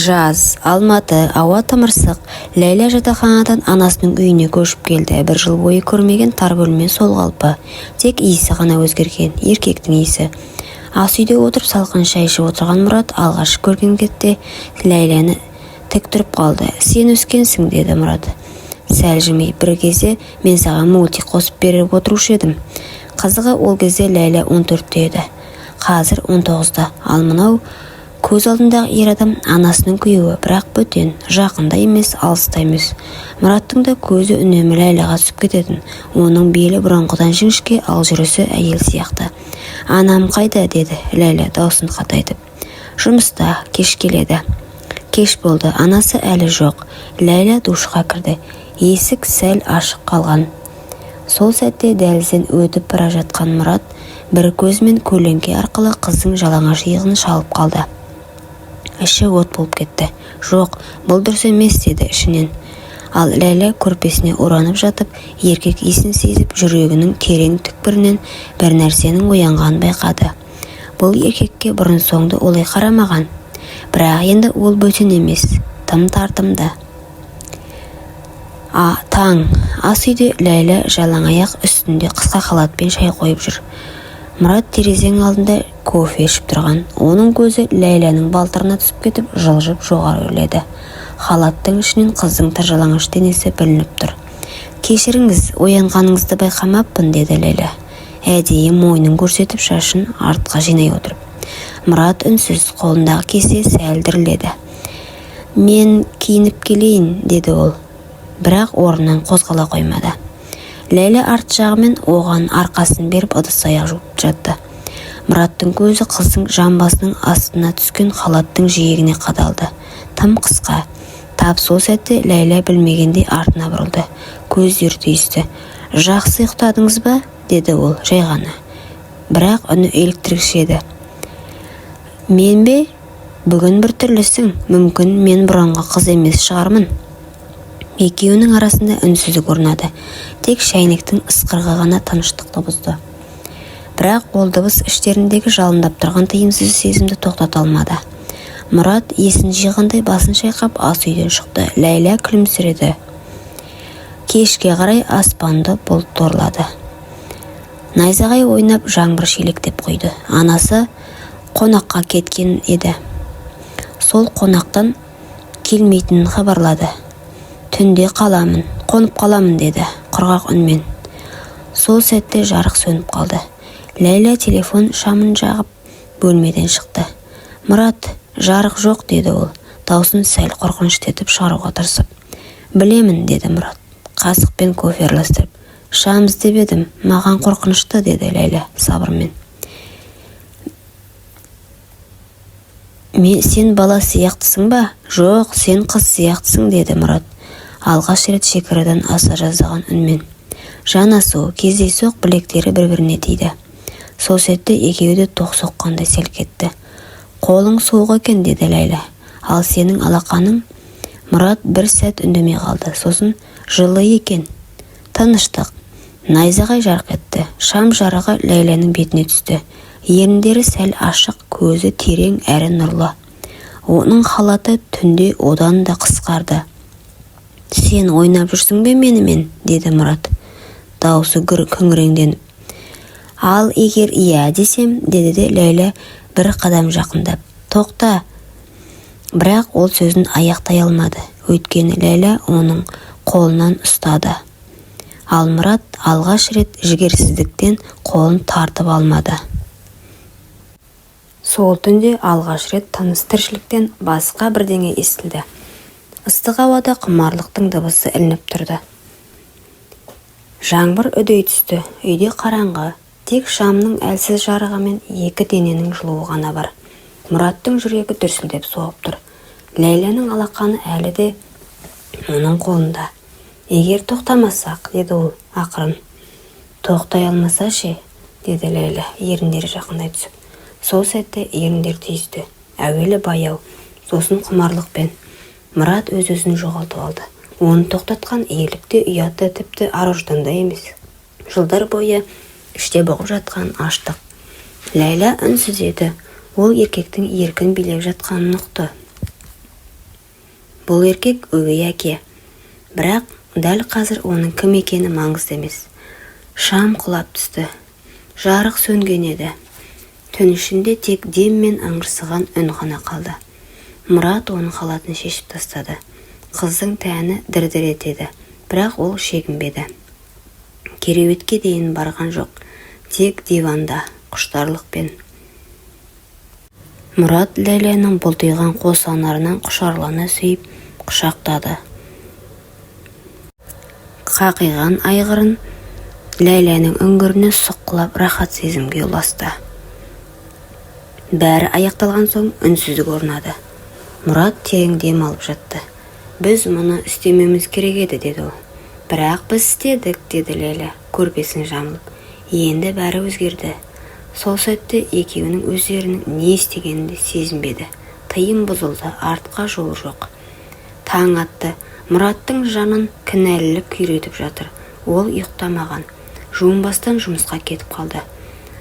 Жаз. Алматы. Ауа тымырсық. Ләйлә жатақханадан анасының үйіне көшіп келді. Бір жыл бойы көрмеген тар бөлме сол қалпы. Тек иісі ғана өзгерген. Еркектің иісі. Ас үйде отырып салқын шай ішіп отырған Мұрат алғаш көрген кезде Ләйләні тік тұрып қалды. «Сен өскенсің», – деді Мұрат сәл жымиып. «Бір кезде мен саған мультик қосып беріп отырушы едім». Қызығы, ол кезде Ләйлә 14-те еді. Қазір 19-да. Ал мынау көз алдындағы ер адам анасының күйеуі, бірақ бөтен, жақын да емес, алыс та емес. Мұраттың да көзі үнемі Ләйләға түсіп кететін. Оның белі бұрынғыдан жіңішке, ал жүрісі әйел сияқты. «Анам қайда?» – деді Ләйлә даусын қатайтып. «Жұмыста, кеш келеді». Кеш болды, анасы әлі жоқ. Ләйлә душқа кірді. Есік сәл ашық қалған. Сол сәтте дәлізден өтіп бара жатқан Мұрат бір көзімен көлеңке арқылы қыздың жалаңаш иығын шалып қалды. Іші от болып кетті. «Жоқ, бұл дұрыс емес», – деді ішінен. Ал Ләйлә көрпесіне оранып жатып, еркек иісін сезіп, жүрегінің терең түкпірінен бір нәрсенің оянғанын байқады. Бұл еркекке бұрын-соңды олай қарамаған. Бірақ енді ол бөтен емес, тым тартымды. А таң. Ас үйде Ләйлә жалаң аяқ, үстінде қысқа халатпен шай қойып жүр. Мұрат терезенің алдында кофе ішіп тұрған. Оның көзі Ләйләнің балтырына түсіп кетіп, жылжып жоғары өрледі. Халаттың ішінен қыздың тыр жалаңаш денесі білініп тұр. «Кешіріңіз, оянғаныңызды байқамаппын», – деді Ләйлә әдейі мойнын көрсетіп, шашын артқа жинай отырып. Мұрат үнсіз. Қолындағы кесе сәл дірілдеді. «Мен киініп келейін», – деді ол, бірақ орнынан қозғала қоймады. Ләйлә арт жағымен оған арқасын беріп, ыдыс-аяқ жуып жатты. Мұраттың көзі қыздың жамбасының астына түскен халаттың жиегіне қадалды. Тым қысқа. Тап сол сәтте Ләйлә білмегендей артына бұрылды. Көздері түйісті. «Жақсы ұйықтадыңыз ба?» – деді ол жай ғана, бірақ үні еліктіргіш еді. «Мен бе? Бүгін біртүрлісің. Мүмкін, мен бұрынғы қыз емес шығармын». Екеуінің арасында үнсіздік орнады. Тек шәйнектің ысқырығы ғана тыныштықты бұзды. Бірақ ол дыбыс іштеріндегі жалындап тұрған тыйымсыз сезімді тоқтата алмады. Мұрат есін жиғандай басын шайқап, ас үйден шықты. Ләйлә күлімсіреді. Кешке қарай аспанды бұлт торлады. Найзағай ойнап, жаңбыр шелектеп құйды. Анасы қонаққа кеткен еді. Сол қонақтан келмейтінін хабарлады. «Түнде қаламын, қонып қаламын», – деді құрғақ үнмен. Сол сәтте жарық сөніп қалды. Ләйлә телефон шамын жағып, бөлмеден шықты. «Мұрат, жарық жоқ», – деді ол, даусын сәл қорқынышты етіп шығаруға тырысып. «Білемін», – деді Мұрат қасықпен кофе араластырып. «Шам іздеп едім». «Маған қорқынышты», – деді Ләйлә сабырмен. «Мен сен бала сияқтысың ба?» «Жоқ, сен қыз сияқтысың», – деді Мұрат алғаш рет шекарадан аса жаздаған үнмен. Жанасу кездейсоқ білектері бір-біріне тиді. Сол сәтте екеуі де тоқ соққандай селк етті. «Қолың суық екен», – деді Ләйлә. «Ал сенің алақаның?» Мұрат бір сәт үндемей қалды. Сосын: «Жылы екен». Тыныштық. Найзағай жарқ етті. Шам жарығы Ләйләнің бетіне түсті. Еріндері сәл ашық, көзі терең әрі нұрлы. Оның халаты түнде одан да қысқарды. «Сен ойнап жүрсің бе менімен?» – деді Мұрат, даусы күңіреңденіп. «Ал егер иә десем?» – деді де Ләйлә бір қадам жақындап. «Тоқта!» Бірақ ол сөзін аяқтай алмады. Өйткені Ләйлә оның қолынан ұстады. Ал Мұрат алғаш рет жігерсіздіктен қолын тартып алмады. Сол түнде алғаш рет тыныс тіршіліктен басқа бірдеңе естілді. Ыстық ауада құмарлықтың дыбысы ілініп тұрды. Жаңбыр үдей түсті. Үйде қараңғы. Тек шамның әлсіз жарығы мен екі дененің жылуы ғана бар. Мұраттың жүрегі дүрсілдеп соғып тұр. Ләйләнің алақаны әлі де оның қолында. «Егер тоқтамасақ?» – деді ол ақырын. «Тоқтай алмаса ше?» – деді Ләйлә, еріндері жақындай түсіп. Сол сәтте еріндер түйісті. Әуелі баяу, сосын құмарлықпен. Мұрат өз-өзін жоғалтып алды. Оны тоқтатқан ерлік те, ұят та, тіпті ар-ождан да емес. Жылдар бойы іште бұғып жатқан аштық. Ләйлә үнсіз еді. Ол еркектің еркін билеп жатқанын ұқты. Бұл еркек өгей әке. Бірақ дәл қазір оның кім екені маңызды емес. Шам құлап түсті. Жарық сөнген еді. Түн ішінде тек дем мен ыңырсыған үн ғана қалды. Мұрат оның халатын шешіп тастады. Қыздың тәні дір-дір етеді, бірақ ол шегінбеді. Кереуетке дейін барған жоқ, тек диванда, құштарлықпен. Мұрат Ләйләнің бұлтиған қос анарынан құшарлана сүйіп, құшақтады. Қақиған айғырын Ләйләнің үңгіріне сұққылап, рахат сезімге ұласты. Бәрі аяқталған соң үнсіздік орнады. Мұрат терең дем алып жатты. «Біз мұны істемеуіміз керек еді», – деді ол. «Бірақ біз істедік», – деді Ләйлә көрпесін жамылып. Енді бәрі өзгерді. Сол сәтте екеуінің өздерінің не істегенін де сезінбеді. Тыйым бұзылды, артқа жол жоқ. Таң атты. Мұраттың жанын кінәлілік күйретіп жатыр. Ол ұйықтамаған. Жуынбастан жұмысқа кетіп қалды.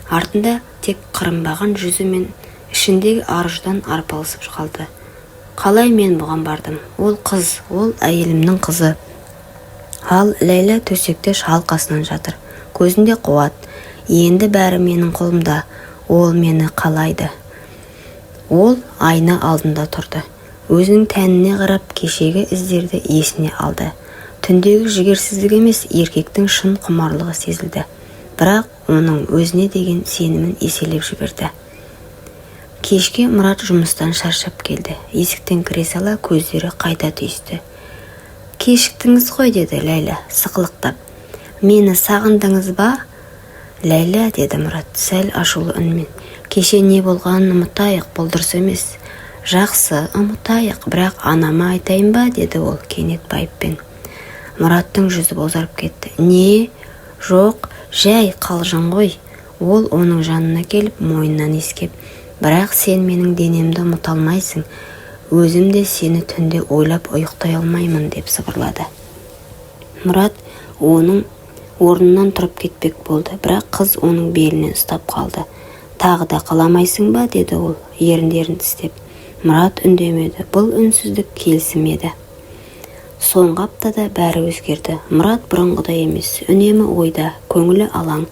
Артында тек қырынбаған жүзі мен ішіндегі ар-ұждан арпалысып қалды. Қалай мен бұған бардым? Ол қыз, ол әйелімнің қызы. Ал Ләйлә төсекте шалқасынан жатыр. Көзінде қуат. Енді бәрі менің қолымда. Ол мені қалайды. Ол айна алдында тұрды. Өзінің тәніне қарап, кешегі іздерді есіне алды. Түндегі жігерсіздік емес, еркектің шын құмарлығы сезілді. Бірақ оның өзіне деген сенімін еселеп жіберді. Кешке Мұрат жұмыстан шаршап келді. Есіктен кіре сала көздері қайта түйісті. «Кешіктіңіз ғой», – деді Ләйлә сықылықтап. «Мені сағындыңыз ба?» «Ләйлә», – деді Мұрат сәл ашулы үнмен. «Кеше не болғанын ұмытайық, бұл дұрыс емес». «Жақсы, ұмытайық, бірақ анама айтайын ба?» – деді ол кенет байыппен. Мұраттың жүзі бозарып кетті. «Не? Жоқ, жай қалжың ғой». Ол оның жанына келіп, мойнынан иіскеп: «Бірақ сен менің денемді ұмыта алмайсың. Өзім де сені түнде ойлап ұйықтай алмаймын», – деп сыбырлады. Мұрат оның орнынан тұрып кетпек болды, бірақ қыз оның белінен ұстап қалды. «Тағы да қаламайсың ба?» – деді ол еріндерін тістеп. Мұрат үндемеді. Бұл үнсіздік келісім еді. Соңғы аптада бәрі өзгерді. Мұрат бұрынғыдай емес, үнемі ойда, көңілі алаң.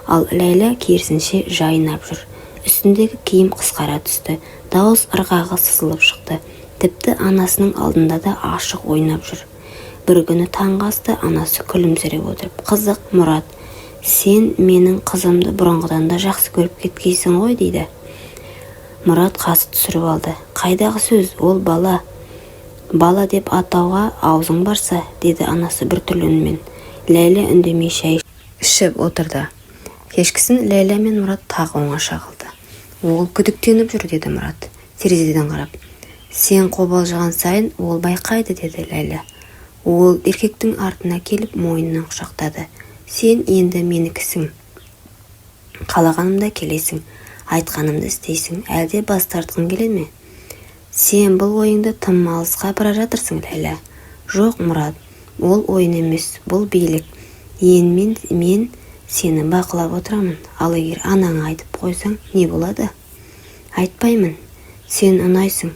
Ал Ләйлә керісінше жайнап жүр. Үстіндегі киім қысқара түсті, дауыс ырғағы сызылып шықты. Тіпті анасының алдында да ашық ойнап жүр. Бір күні таңғы аста анасы күлімсіреп отырып: «Қызық, Мұрат, сен менің қызымды бұрынғыдан да жақсы көріп кеткейсің ғой», – дейді. Мұрат қасы түсіріп алды. «Қайдағы сөз, ол бала». «Бала деп атауға аузың барса», – деді анасы біртүрлі үнмен. Ләйлә үндемей шай ішіп отырды. Кешкісін Ләйлә мен Мұрат тағы оңаша қалды. «Ол күдіктеніп жүр», – деді Мұрат терезеден қарап. «Сен қобалжыған сайын ол байқайды», – деді Ләйлә. Ол еркектің артына келіп, мойнынан құшақтады. «Сен енді менікісің. Қалағанымда келесің, айтқанымды істейсің. Әлде бас тартқың келе ме? Сен бұл ойыңды тым алысқа апара жатырсың, Ләйлә». «Жоқ, Мұрат, ол ойын емес, бұл билік. Енді мен сені бақылап отырамын. Ал егер анаңа айтып қойсаң, не болады?» «Айтпаймын. Сен ұнайсың.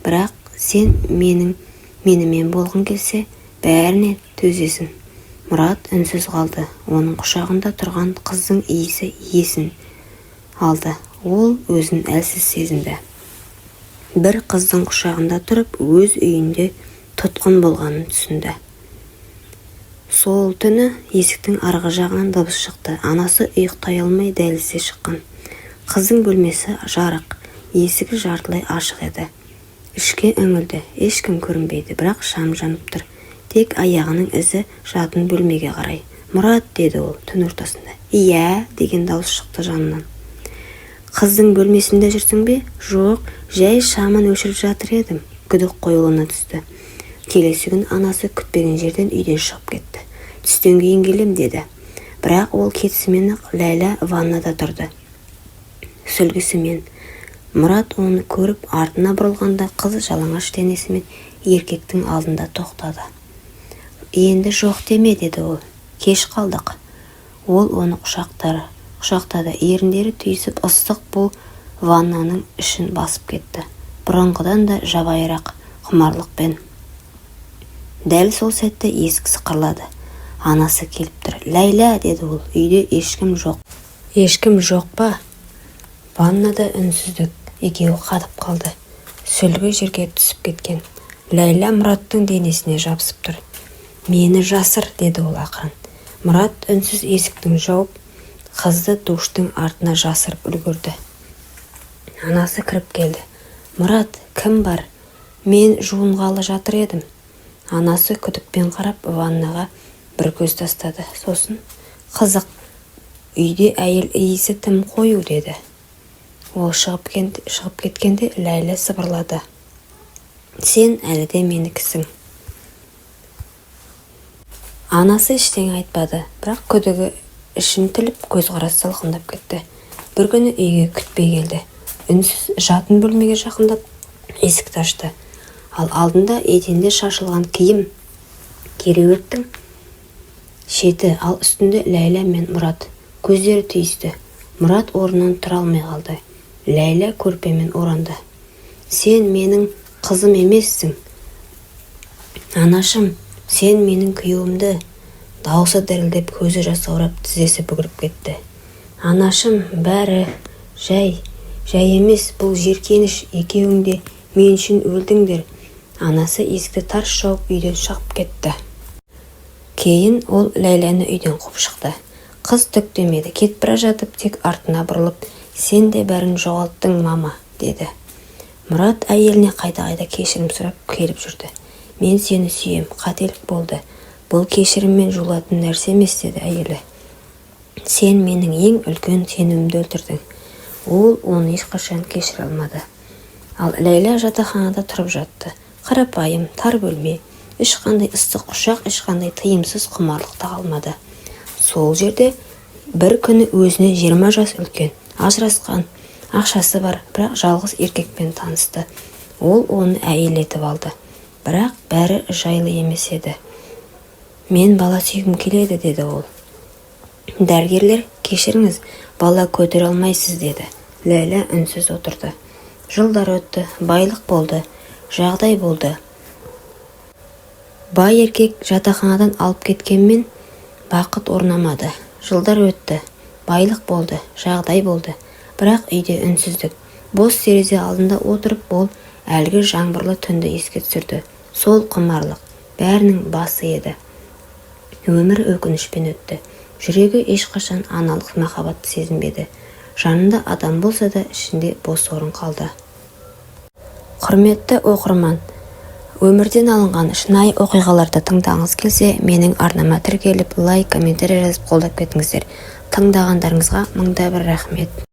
Бірақ сен менімен болғың келсе, бәріне төзесің». Мұрат үнсіз қалды. Оның құшағында тұрған қыздың иісі есін алды. Ол өзін әлсіз сезінді. Бір қыздың құшағында тұрып, өз үйінде тұтқын болғанын түсінді. Сол түні есіктің арғы жағынан дыбыс шықты. Анасы ұйықтай алмай дәлізге шыққан. Қыздың бөлмесі жарық, есігі жартылай ашық еді. Ішке үңілді. Ешкім көрінбейді, бірақ шам жанып тұр. Тек аяғының ізі жатын бөлмеге қарай. «Мұрат», – деді ол түн ортасында. «Иә», – деген дауыс шықты жанынан. «Қыздың бөлмесінде жүрсің бе?» «Жоқ, жай шамын өшіріп жатыр едім». Күдік қоюлана түсті. Келесі күні анасы күтпеген жерден үйден шығып кетті. «Түстен кейін келем», – деді. Бірақ ол кетісімен-ақ Ләйлә ваннада тұрды. Сүлгісімен. Мұрат оны көріп, артына бұрылғанда қыз жалаңаш денесімен еркектің алдында тоқтады. «Енді жоқ деме», – деді ол. «Кеш қалдық». Ол оны құшақтады. Еріндері түйісіп, ыстық бу ваннаның ішін басып кетті. Бұрынғыдан да жабайырақ құмарлықпен. Дәл сол сәтте есік сықырлады. Анасы келіп тұр. «Ләйлә», – деді ол, – үйде ешкім жоқ». «Ешкім жоқ па?» Ваннада үнсіздік. Екеуі қатып қалды. Сүлгі жерге түсіп кеткен. Ләйлә Мұраттың денесіне жабысып тұр. «Мені жасыр», – деді ол ақырын. Мұрат үнсіз есікті жауып, қызды душтың артына жасырып үлгерді. Анасы кіріп келді. «Мұрат, кім бар? Мен жуынғалы жатыр едім». Анасы күдікпен қарап, ваннаға бір көз тастады. Сосын: «Қызық, үйде әйел иісі тым қою», – деді. Ол шығып кеткенде Ләйлә сыбырлады: «Сен әлі де менікісің». Анасы ештеңе айтпады, бірақ күдігі ішін тіліп, көзқарасы салқындап кетті. Бір күні үйге күтпей келді. Үнсіз жатын бөлмеге жақындап, есікті ашты. Ал алдында еденде шашылған киім, кереуеттің шеті, ал үстінде Ләйлә мен Мұрат. Көздері түйісті. Мұрат орнынан тұра алмай қалды. Ләйлә көрпемен оранды. «Сен менің қызым емессің, анашым, сен менің күйеуімді». Даусы дірілдеп, көзі жасаурап, тізесі бүгіліп кетті. «Анашым, бәрі жай, жай емес, бұл жеркеніш. Екеуің де мен үшін өлдіңдер». Анасы есікті тарс жауып, үйден шығып кетті. Кейін ол Ләйләні үйден қуып шықты. Қыз түк демеді. Кетіп бара жатып тек артына бұрылып: «Сен де бәрін жоғалттың, мама», – деді. Мұрат әйеліне қайта-қайта кешірім сұрап келіп жүрді. «Мен сені сүйем, қателік болды, бұл кешіріммен жуылатын нәрсе емес», – деді әйелі. «Сен менің ең үлкен сенімімді өлтірдің». Ол оны ешқашан кешіре алмады. Ал Ләйлә жатақханада тұрып жатты. Қарапайым, тар бөлме. Ешқандай ыстық құшақ, ешқандай тыйымсыз құмарлық та қалмады. Сол жерде бір күні өзінен 20 жас үлкен, ажырасқан, ақшасы бар, бірақ жалғыз еркекпен танысты. Ол оны әйел етіп алды. Бірақ бәрі жайлы емес еді. «Мен бала сүйгім келеді», – деді ол. Дәрігерлер: «Кешіріңіз, бала көтере алмайсыз», – деді. Ләйлә үнсіз отырды. Жылдар өтті. Байлық болды, жағдай болды. Бай еркек жатақханадан алып кеткенмен, бақыт орнамады. Жылдар өтті. Байлық болды, жағдай болды, бірақ үйде үнсіздік. Бос терезе алдында отырып, ол әлгі жаңбырлы түнді еске түсірді. Сол құмарлық бәрінің басы еді. Өмір өкінішпен өтті. Жүрегі ешқашан аналық махаббатты сезінбеді. Жанында адам болса да, ішінде бос орын қалды. Құрметті оқырман, өмірден алынған шынайы оқиғаларды тыңдағыңыз келсе, менің арнама тіркеліп, лайк, комментарий жазып, қолдап кетіңіздер. Тыңдағандарыңызға мыңда бір рахмет.